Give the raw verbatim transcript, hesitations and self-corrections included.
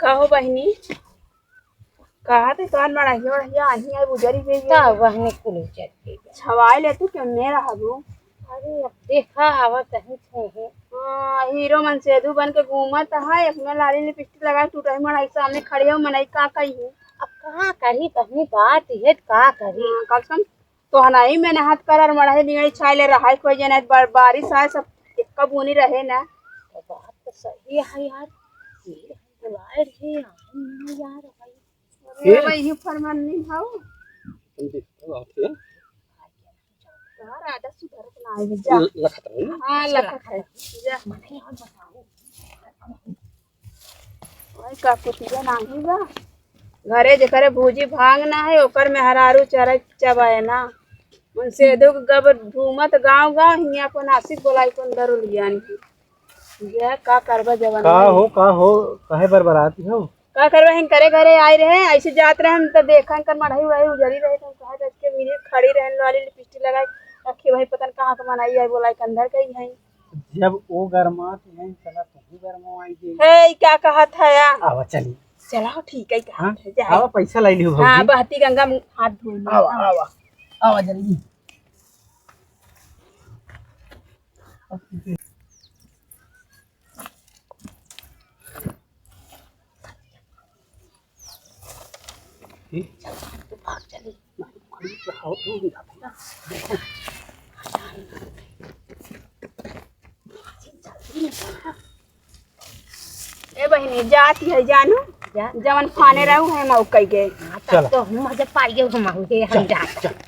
कहो बहिनी, कहा थे तोहर मड़हिया वड़हिया आही है, उजरी गई है। का बहिनी कुल उजर गई बा। छवाई ले तू केने रहबू? अरे अब देखा हवा कहीं थे है। हाँ, हीरो मनसेधु बन के घूमत है, अपना लाली लिपस्टिक लगा के टूटही मड़ाई सामने खड़े हो, मनई का कही है? अब का करी बहिनी, बात ये का करी? हाँ, कम से कम तोहनाई मेहनत कर और मड़ही निंगई छाई ले रहाई कोई जने बर-, बारिश आए सब एक बूनी रहे ना। तो बात तो सही है यार, ये बुलाए रहे, आए नहीं यार भाई। अरे ए? भाई, यही फरमान नहीं भाऊ। तुम देखो आप ये। यार, आदत सुधरत ना आए, जा। ल-, लखत है ना? हाँ, लखत है। जा। मने और बताओ। ओए, का कुटिया नाही बा। घरे जेकरे भूजी भांग ना है, ओकर मेहरारू चरत चबाए ना। उनसे दुख गब घूमत गाँव गाँव, हियाँ को नासिक बोलाई को अंदर उलियान की। यह का करबा जवन का नहीं। हो, का हो, काहे बरबराती हो? का करबा, हिन करे घरे आए रहे, ऐसे जात रहे, हम तो देखा इनकर मढ़ाई उढ़ाई उजरी रहे, तो हम कहा जज के वीडियो खड़ी रहे, लाली लिपस्टिक लगाई, रखी भाई पता न कहाँ के मनाई है, बोलाई के अंदर गई है। जब वो गरमात हैं, चला तू भी गरमाई दे। हे, ई का कहत है या? आवा, चली। चला, ठीक है, कहत हाँ? है, जाए। आवा, पैसा लाई लियो हाँ, भौजी। बहती गंगा मुँह हाथ धोई ले। आवा, आवा, आवा, जल्दी। ए बहिनी, जाती है जानू, जा। जवन फाने रहू है मौका के। हाँ, तब चला। तो हम मजा पाइए, हम आएंगे, हम चल, जाते। चल।